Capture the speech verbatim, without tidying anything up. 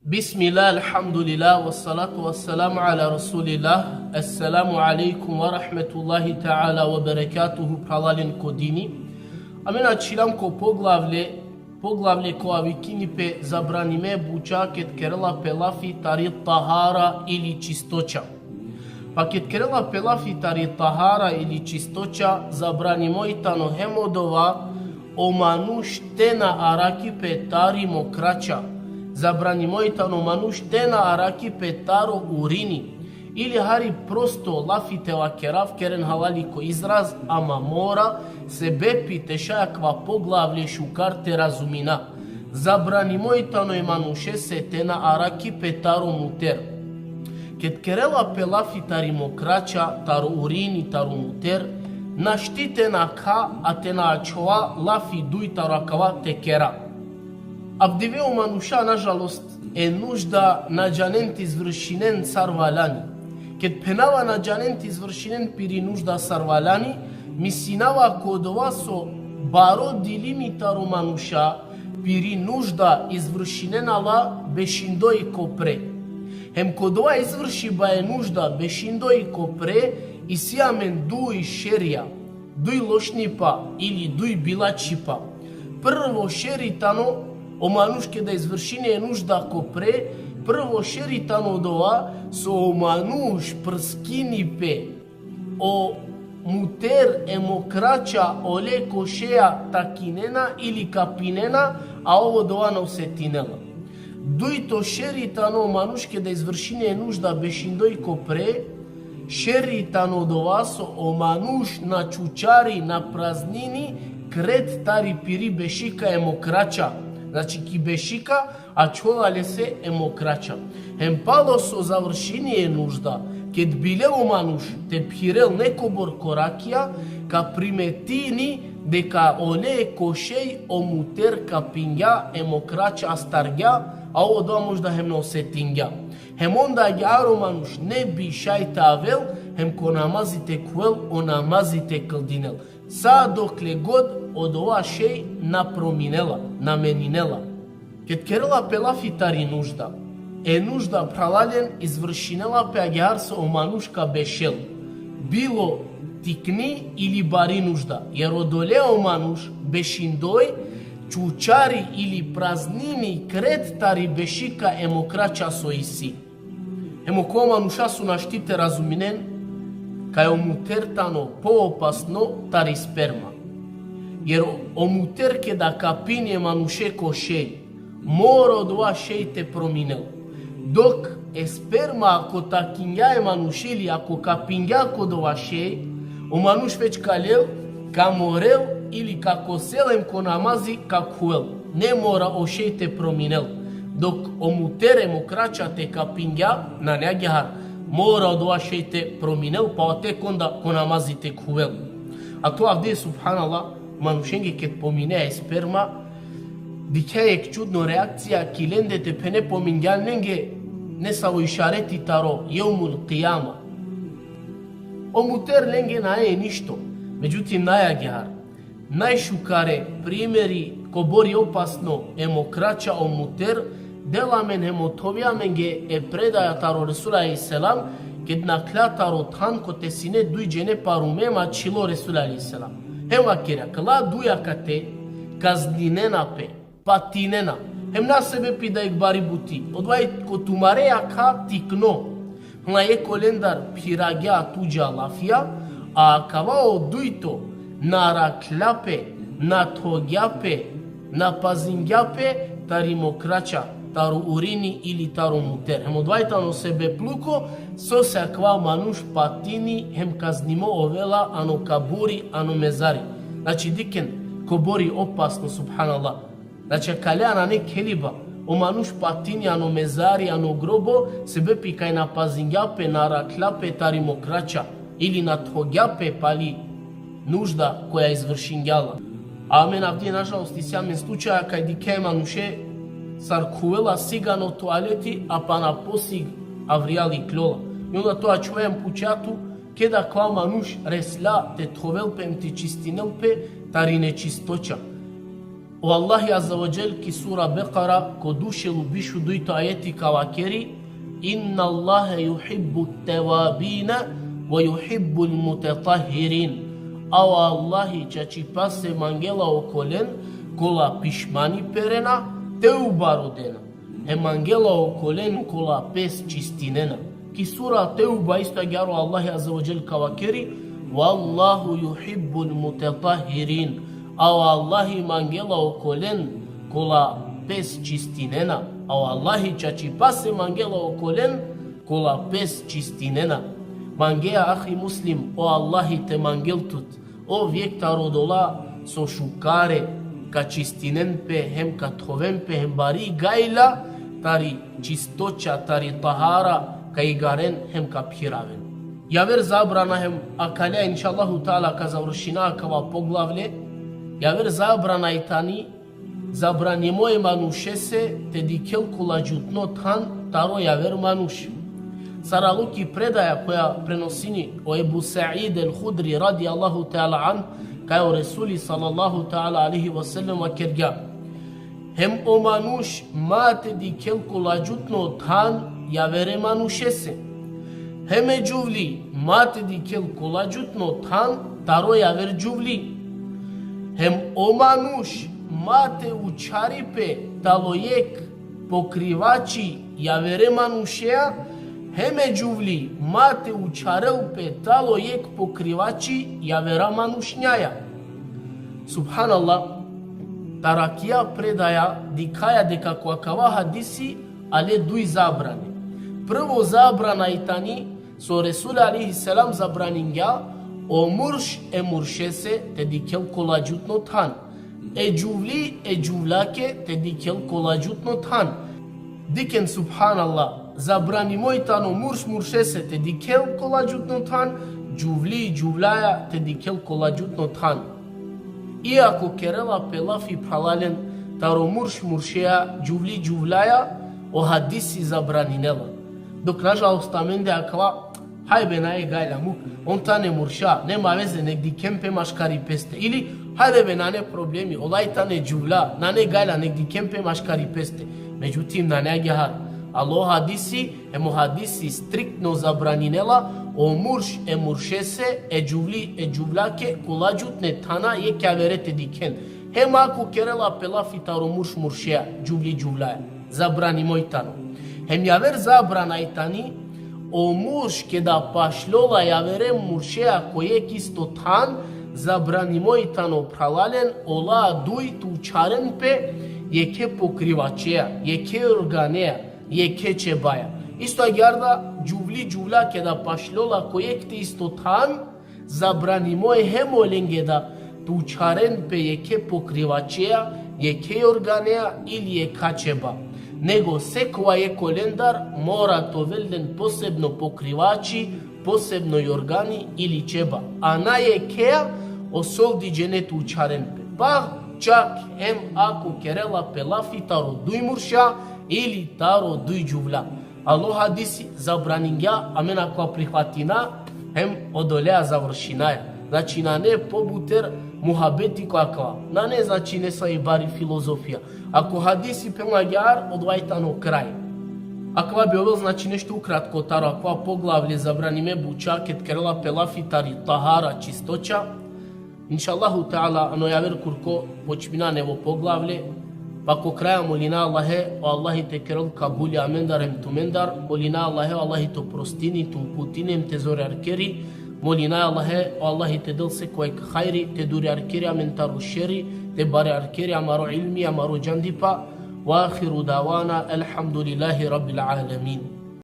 Bismillah, alhamdulillah, wassalatu wassalamu ala rasulillah. Assalamu alaikum wa rahmatullahi ta'ala wa barakatuhu, phralalen ko dini. Amen ačhilam ko poglavlje, poglavlje kova vikini pe zabranime buča ked kerela pe lafi tari tahara ili čistoća. Pa ked kerela pe lafi tari tahara ili čistoća, zabranimo i tano hem odova o manuš te na araki pe tari mokraća. Zabranimo i tano manuš te na araki pe taro urini. Ili hari prosto lafi te vakerav, keren halali ko izraz, ama mora, sebepi te šaj akava poglavlje šukar te razumina. Zabranimo i tano e manušese te na araki pe taro muter. Ked kerela pe lafi tari mokraća, taro urini, taro muter, našti te na kha, a te na ačhova lafi duj taro akava te kera. Avdive o manuša, nažalost, e nužda na džanen te izvršinen sar valjani. Ked phenava na džanen te izvršinen piri nužda sar valjani, mislinava ko odova so baro dilimi taro manuša piri nužda izvršinena la bešindoj ko pre. Hem ko odova izvršiba e nužda bešindoj ko pre, isi amen duj šerija, duj lošnipa ili duj bilačipa. Prvo šeri tano o manuš keda izvršini e nužda ko pre, prvo šeri tano odova so o manuš prskini pe o muter e mokraća ole ko šeja takinena ili kapinena, a ov odova na osetinela. Dujto šeri tano o manuš keda izvršini e nužda bešindoj ko pre, šeri tano odova so o manuš na čučari, na praznini kret tari piri bešika e mokraća. Znači ki bešika ačhola lese e mokraća. Hem palo so završini e nužda, ked bilel o manuš te phirel nekobor korakija, ka primetini deka ole ko šej o muter kapingja, e mokraća astargja, a ov odova možda hem na osetingja. Hem onda agjaar o manuš ne bi šaj te avel hem ko namazi te khuvel, o namazi te kldinel. Sa dokle god odova šej na prominela, na meninela. Ked kerela pe lafi tari nužda, e nužda, phralalen, izvršinela pe agjaar so o manuš ka bešel, bilo tikni ili bari nužda, jer odole o manuš bešindoj čučari ili praznini kret tari bešika e mokraća so isi. Hem okova manuša so našti te razuminen kaj o muter tano poopasno tari sperma. Jer o, o muter keda kapini e manuše ko šej, mora odova šej te prominel. Dok e sperma ako takingja e manuše ili ako kapingja ko odova šej, o manuš već ka lel, ka morel ili ka kosel hem ko namazi ka khuvel. Ne mora o šej te prominel. Dok o muter e mokraća te kapingja, nane agjaar. Mora odova šej te prominel, pa tek onda ko namazi te khuvel. A to avdive, subhanallah, manušenge ked pominea e sperma, dikhea jekh čudno reakcija ki lende, te phene pomingjan lenge nesavo išareti taro jevmul kijama. O muter lenge nae ništo. Međutim, nane agjaar. Najšukare primeri kobor i opasno e mokraća, o muter, dela amen hem othovea amenge e predaja taro Resul alejhi selam, ked nakhlja taro than kote sine duj džene parume, em ačhilo Resul alejhi selam. Hem vakerja: Kala duj akate kazninena pe, patinena. Hem na sebepi da jekh bari buti. Odova i ko tumare jakha tikno. Hem jekh olendar phiragja tuđa lafija, a akava o dujto na arakhlja pe, na thogja pe, na pazingja pe tari mokraća, taro urini ili taro muter. Hem odova i tano sebepluko sose akava manuš patini hem kaznimo ovela ano kaburi, ano mezari. Znači, dikhen kobor i opasno, subhanallah. Znači, akalea nane kheliba, o manuš patini ano mezari, ano grobo, sebepi kaj na pazingja pe, na arakhlja pe tari mokraća, ili na thogja pe pali nužda koja izvršingja la. Amen avdive, nažalost, isi amen slučaja kaj dikhea e manuše sar khuvela sigano tualeti, a pana posig avrijal ikljola. I onda tu ačhova hem pučha tu, keda akava manuš resla te thovel pe hem te čistinel pe tari nečistoća. O Allahi Azze ve Dželle ki sura Bekara, ko dušel u biš u dujto ajeti ka vakeri: Inna Allahe yuhibbu tevabina ve yuhibbul mutetahhirin. A o Allahi čačipase mangela okolen kola pišmani perena, teuba rodena. Hem mangela okolen kola pes čistinena. Ki sura Teuba isto agjaar o Allahi Azze ve Dželle ka vakeri: Vallahu yuhibbul mutetahhirin. A o Allahi mangela okolen kola pes čistinena. A o Allahi čačipase mangela okolen kola pes čistinena. Mangea, ahi muslim, o Allahi te mangel tut o vijek taro odola so šukare ka čistinen pe, hem ka thoven pe, hem bari gajla tari čistoća, tari tahara ka igaren hem ka phiraven. Javer zabrana, hem akale inšallahu teala ka završina akava poglavlje, javer zabrana i tani zabranimo e manušese te dikhel kola džutno than taro javer manuš. Sar alo ki predaja koja prenosini o Ebu Sa'id el-Hudri radijallahu teala anh, kaj o Resuli sallallahu teala alejhi ve sellem vakergja: Hem o manuš ma te dikhel kola džutno than javere manušese. Hem e džuvli ma te dikhel kola džutno than taro javer džuvli. Hem o manuš ma te učhari pe talo jekh pokrivači javere manušea, hem e džuvli ma te učharel pe talo jekh pokrivači javera manušnjaja. Subhanallah, taro akija predaja dikhaja deka ko akava hadisi ale duj zabrane. Prvo zabrana i tani so Resul alejhi selam zabraningja o murš e muršese te dikhel kola džutno than, e džuvli e džuvlake te dikhel kola džutno than. Dikhen, subhanallah, zabranimo i tano murš muršese te dikhel kola džutno than, džuvli džuvlaja te dikhel kola džutno than. Iako kerela pe lafi, phralalen, taro murš muršea, džuvli džuvlaja, o hadisi zabraninela. Dok nažalost amende akava: hajbe, nane gajla, muk, on tane murša, nema veze, nek dikhen pe maškari peste. Ili: hajde be, nane problemi, ola i tane džuvla, nane gajla, nek dikhen pe maškari peste. Međutim, nane agjaar. Alo hadisi, hem o hadisi striktno zabraninela o murš e muršese, e džuvli e džuvlake kola džutne thana jekh javere te dikhen. Hem ako kerela pe lafi taro murš muršea, džuvli džuvlaja, zabranimo i tano. Hem javer zabrana i tani: o murš keda pašljola javere muršea ko jekh isto than, zabranimo i tano, phralalen, ola duj te učharen pe jekhe pokrivačea, jekhe jorganea, jekhe čebaja. Isto agjaar da džuvli džuvla keda pašljola ko jekh te isto than, zabranimo i hem olenge da te učharen pe jekhe pokrivačea, jekhe jorganea ili jekha čeba. Nego sekova jekh olendar mora te ovel len posebno pokrivači, posebno jorgani ili čeba. A na jekhea o soldi džene te učharen pe. Pa čak hem ako kerela pe lafi taro duj murša ili taro duj džuvla. Alo hadisi zabraningja, amen akava prihvatina, hem odolea završinaja. Znači, nane pobuter muhabeti ko akava. Nane, znači, nesavi bari filozofija. Ako hadisi phenela agjaar, odova i tano kraj. Akava bi ovel, znači, nešto ukratko taro akava poglavlje zabranime buča ked kerela pe lafi tari tahara, čistoća. Inšallahu teala, ano javer kurko počmina nevo poglavlje, pa ko kraja molina Allahe, o Allahi te kerel kabuli amendar hem tumendar, molina Allahe, o Allahi te prostini, te uputini hem te zorjarkeri, molina Allahe, o Allahi te del sekoj hajri, te durjarkeri amen taro šeri, te barjarkeri amaro ilmi, amaro džandipa. Ve ahiru davana, elhamdulillahi rabbil alemin.